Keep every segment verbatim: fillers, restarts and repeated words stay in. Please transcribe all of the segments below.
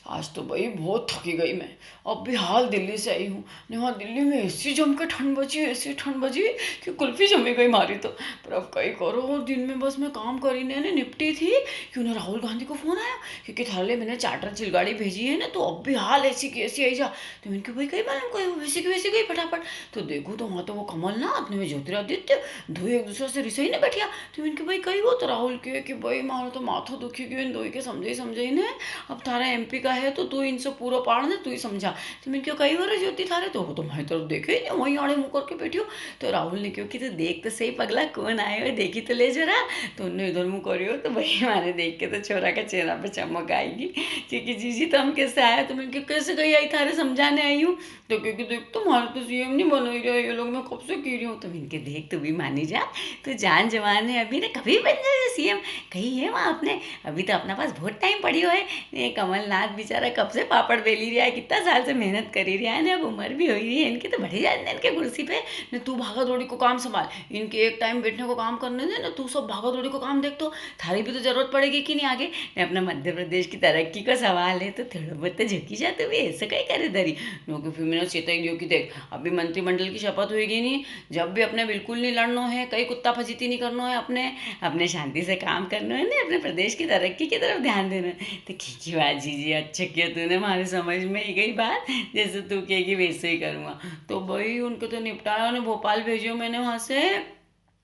आज तो भाई बहुत थकी गई मैं, अब भी हाल दिल्ली से आई हूँ। ने वहाँ दिल्ली में ऐसी जम के ठंड बजी, ऐसी ठंड बजी कि कुल्फी जमी गई मारी तो। पर अब कई करो, दिन में बस मैं काम करी ने, ने निपटी थी कि उन्हें राहुल गांधी को फोन आया, क्योंकि थारे लिए मैंने चार्टर चिलगाड़ी भेजी है ना, तो अब भी हाल ऐसी की ऐसी आई जा। तो मैंने कहा, "भाई, कई मालूम, कोई वैसी की वैसी गई फटाफट।" तो देखो तो वहाँ तो वो कमलनाथ ने, वो ज्योतिरादित्य, दो एक दूसरे से रिसाई ने बैठिया। तो मैंने कहा, "भाई, कई हो?" तो राहुल के कि, "भाई, मारो तो माथो दुखी गयो इन दोई के समझाई समझाई ने। अब थारा एमपी का है तो तू इनसे पूरा पाड़ ने, तू ही समझा।" तो मैंने कहा, "कई हो रे ज्योति थारे?" तो वो तो मारी तरफ देखे ही नहीं, वहीं आड़े मुंह करके बैठी हो। तो राहुल ने कहो कि, "तू देख तो सही पगला, कौन आयो है, देखी तो ले जरा।" तो उन्हें इधर मुंह करियो, तो भाई, मारे देख के तो छोरा का चेहरा पे चमक आएगी, क्योंकि जीजी तो हम कैसे आया, तो मैंने कहा, "कैसे गई आई थारे, समझाने आई हूँ।" तो क्योंकि देख, तुम्हारे तो सीएम नहीं बनाई रहा ये लोग, मैं कब से कह रही हूँ। तो मैंने कहा, "देख, तू भी मानी जा, तू जान जवान है, अभी ना कभी बन जाए सीएम, कहीं है वहाँ अपने, अभी तो अपना पास बहुत टाइम पड़ी हुआ है।" ये कमलनाथ बेचारा कब से पापड़ बेली रहा है, कितना साल से मेहनत करी रहा है ना, अब उम्र भी हो रही है इनकी, तो बढ़ी जाए इनके कुर्सी पे। ने तू भागा दौड़ी को काम संभाल, इनके एक टाइम बैठने को काम करने दे ना, तू सब भागा दौड़ी को काम देख, तो थारी भी तो जरूरत पड़ेगी कि नहीं आगे। ने अपना मध्य प्रदेश की तरक्की का सवाल है, तो थोड़ा बहुत तो झुकी जा तू भी, ऐसे कई करे दरी। नो, कि फिर मैंने चेताई दियो कि देख, अभी मंत्रिमंडल की शपथ होएगी नहीं, जब भी अपने बिल्कुल नहीं लड़नो है, कई कुत्ता फजीती नहीं करनो है, अपने, अपने शांति से काम करनो है ना, अपने प्रदेश की तरक्की की तरफ ध्यान देना है। तो की, की बात जीजी, अच्छा किया तूने, मारे समझ में ही गई बात, जैसे तू कहेगी वैसे ही करूँगा। तो भाई उनके तो निपटाया, उन्हें भोपाल भेजो मैंने वहाँ से।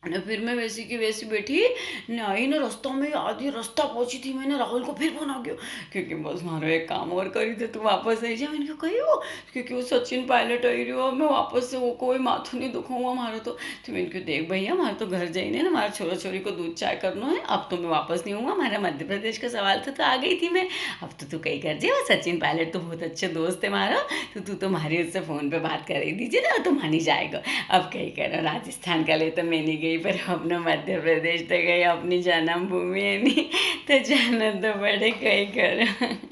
ने फिर मैं वैसी की वैसी बैठी, ने आई ने रास्ता में, आधी रास्ता पहुंची थी मैंने, राहुल को फिर फोन आ गयो, क्योंकि बस मारो एक काम और करी दे, तू वापस आई जा। मैंने कहा, "कई हो?" क्योंकि वो सचिन पायलट आई रही हो, मैं वापस से वो कोई माथो नहीं दुखाऊंगा मारो तो। तो मैंने कहा, "देख भैया, मारो तो घर जाइने ना, मारा छोरा छोरी को दूध चाय करनो है, अब तो मैं वापस नहीं आऊंगा, मारा मध्य प्रदेश का सवाल था तो आ गई थी मैं, अब तो तू कई कर जे, वो सचिन पायलट तो बहुत अच्छे दोस्त है मारा, तो तू तो मारी उससे फोन पे बात कर ही दीजिए ना, तो मानी जाएगा।" अब कई करो, राजस्थान का ले तो मैं नहीं गई, पर अपने मध्य प्रदेश तो गई, अपनी जन्मभूमि है नहीं, तो जाना तो पड़े, कई करो।